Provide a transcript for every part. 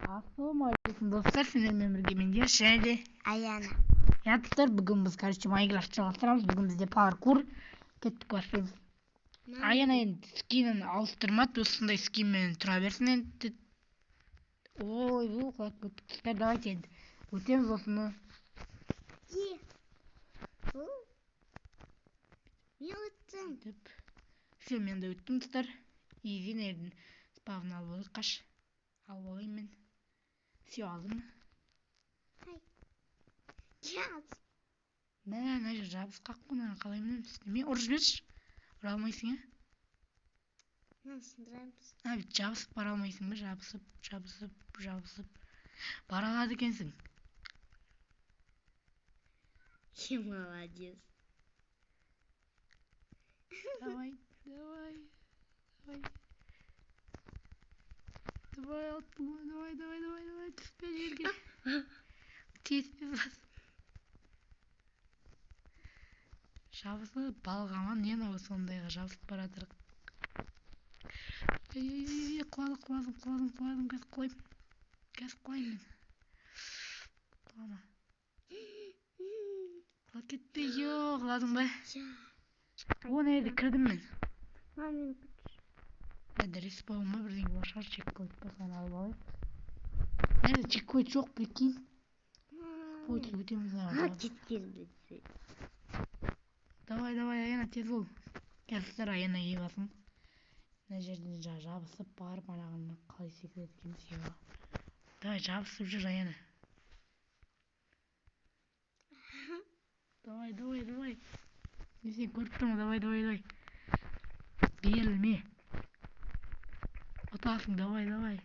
Ассалаумағалейкум, достар, сіздермен бірге мен Диас және де Аяна. Иә, достар, бүгін біз, короче, Майнкрафт жалғастырамыз. Бүгін бізде паркур. Кеттік, бастаймыз. Аяна енді скинін ауыстырмады, осындай скинмен тұра берсін енді. Ой, бұл құлап кеттік. Достар, давайте енді өтеміз осыны. Е. Мен өттім. Деп. Все, мен де өттім, достар. Изи жерден спавн алып алайық, қаш. Алып алайын мен. Все, алдым. Жаз. Мә, мына жер жабысқақ қой, мынаны қалай мінеміз? Неме, ұрып жіберші. Ұра алмайсың, ә? Мынаны сындырамыз. А, бүйтіп жабысып бара алмайсың ба? Жабысып, жабысып, жабысып. Бара алады екенсің. Е, молодец. Давай, давай, давай. Давай, алтын, давай, давай, давай, давай, түспе жерге. Тез, тез бас. Жабысып, балға ма, не мынау сондайға жабысып бара жатыр. Ей, ей, ей, ей, құладым, құладым, құладым, құладым, қазір құлаймын. Қазір құлаймын мен. Құлама. Құлап кетпе, ё, құладың ба? О, мына жерде кірдім мен. Мама, мені күтші. Мында респаун ма бірдеңе бар шығар, чекпоинт па, соны алып алайық. Мына жерде чекпоинт жоқ, прикинь. Чекпоинт өтеміз ана. А, кеткен бітсе. Давай, давай, Аяна, тез бол. Қазір Аяна ие басын. Мына жерден жабысып барып, анағын қалай секіреді екенбіз, ё. Давай, жабысып жүр, Аяна. Давай, давай, давай. Мен сені көріп тұрмын, давай, давай, давай. Берілме. Ұтасың, давай, давай.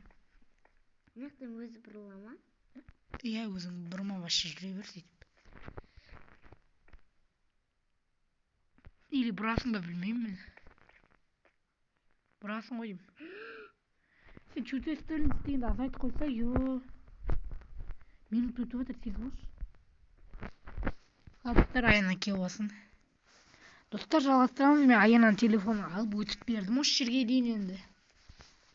Мына жақтан өзі бұрыла ма? Иә, өзің бұрма, вообще жүре бер сөйтіп. Или бұрасың ба, білмеймін мен. Бұрасың ғой деймін. Сен чувствительность дегенді азайтып қойса, ё. Минут өтіп жатыр, тез болшы. Достар, Аяна келіп алсын. Достар, жалғастырамыз. Мен Аянаның телефонын алып өтіп бердім осы жерге дейін енді.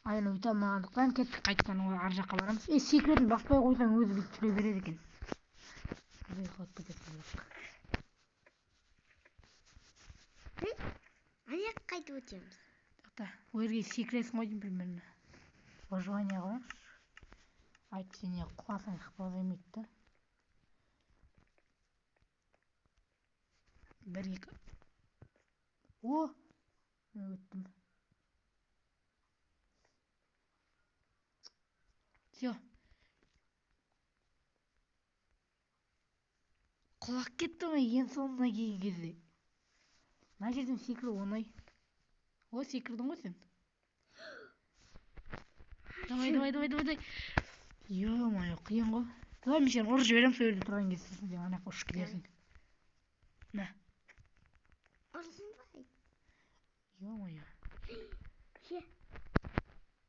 Аяна өте алмағандықтан кеттік, қайтадан ар жаққа барамыз. Е, секіретін баспай қойсаң өзі бүйтіп жүре береді екен. Ой, құлап кетесің бірақ. Ана жаққа қайтып өтеміз. Тоқта, ол жерге секіресің ғой деймін примерно. Выживание қояйықшы. Әйтпесе не, құласаң ықпал бермейді да. 1, 2. О, мен өттім. Все. Құлап кеттім ғой ең соңына келген кезде. Мына жерден секіру оңай. О, секірдің ғой сен. Давай, давай, давай, давай, давай. Ё-моё, қиын ғой. Давай, мен сені ұрып жіберемін, сол жерде тұрған кезде сен ана жаққа ұшып кетесің. Мә. Ұрсын ба? Ё-моё. Е.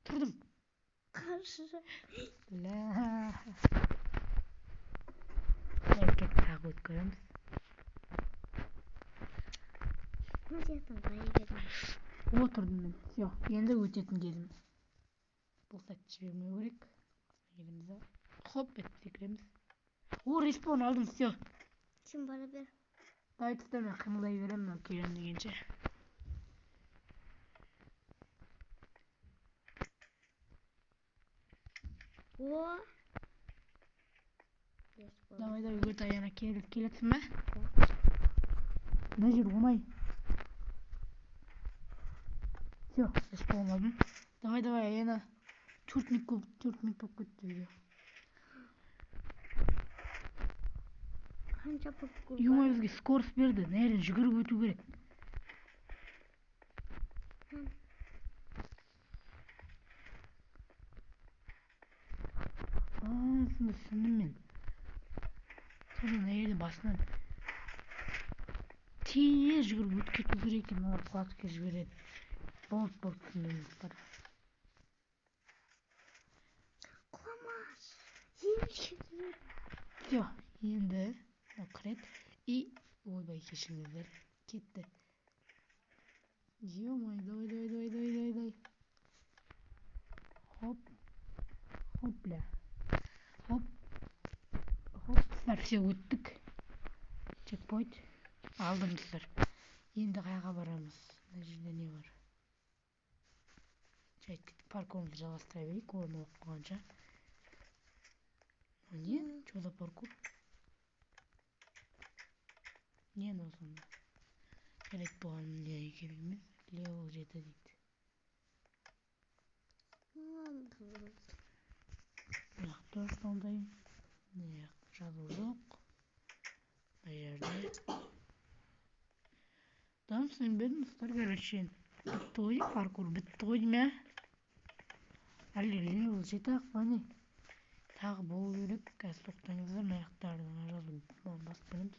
Тұрдым. Қаршы. Ля. Давай, кеттік, тағы өтіп көреміз. Мына жақтан қалай кетеміз? О, тұрдым мен. Все, енді өтетін кезім. Бұл сәтті жібермеу керек. Келеміз да. Хоп, етіп секіреміз. О, респаун алдым, все. Сен бара бер. Давай, достар, мен қимылдай беремін, мынау келемін дегенше. О! Давай, давай, өт, Аяна, келесің бе? Мына жер оңай. Все, респаун алдым. Давай, давай, Аяна. 4 минут көп, 4 минут болып кетті видео. Қанша паркур бар? Ё-моё, бізге скорость берді. Мына жерден жүгіріп өту керек. А, сонда түсіндім мен. Сонда мына жерден басынан тез жүгіріп өтіп кету керек екен, мыналар құлатып жібереді. Болды, болды, түсіндім, достар. Құламаш. Все, енді мынау кіреді. И, ойбай, кешіріңіздер, кетті. Ё-моё, давай, давай, давай, давай, давай, давай. Хоп. Хоп, бля. Достар, все, өттік. Чекпоинт алдым, достар. Енді қайға барамыз? Мына жерде не бар? Жайт, кеттік, паркурымызды жалғастыра берейік, орын болып қалғанша. Мынау не? Че за паркур? Не мынау сонда? Жарайды, бұған не керек емес. Левел 7 дейді. Мына жақта сондай. Мына жақта жазу жоқ. Мына жерде. Дым түсінбедім, достар, короче. Бітті ғой, паркур бітті ғой деймін, ә? Әлде левел 7 ақ па, не? Тағы болу керек. Қазір тоқтаңыздар, мына жақтарды жазу басып көреміз.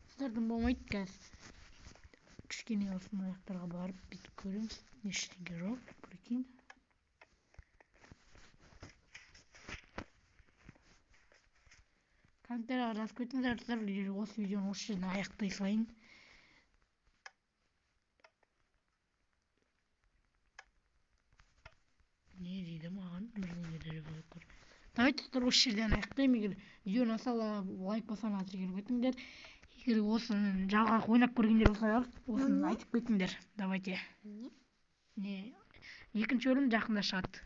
Достар, болмайды қазір. Кішкене осы мына жақтарға барып бүйтіп көреміз. Ештеңе жоқ, прикинь. Комментарияға жазып кетіңіздер, достар. Осы видеоны осы жерден аяқтай салайын. Не дейді маған? Бірдеңе деп отыр. Давайте, достар, осы жерден аяқтаймын. Егер видео ұнаса, лайк бассаң, тіркеліп кетіңдер. Егер осыны жалға ойнап көргендер болса, осыны айтып кетіңдер. Давайте. Не? Екінші бөлім жақында шығады.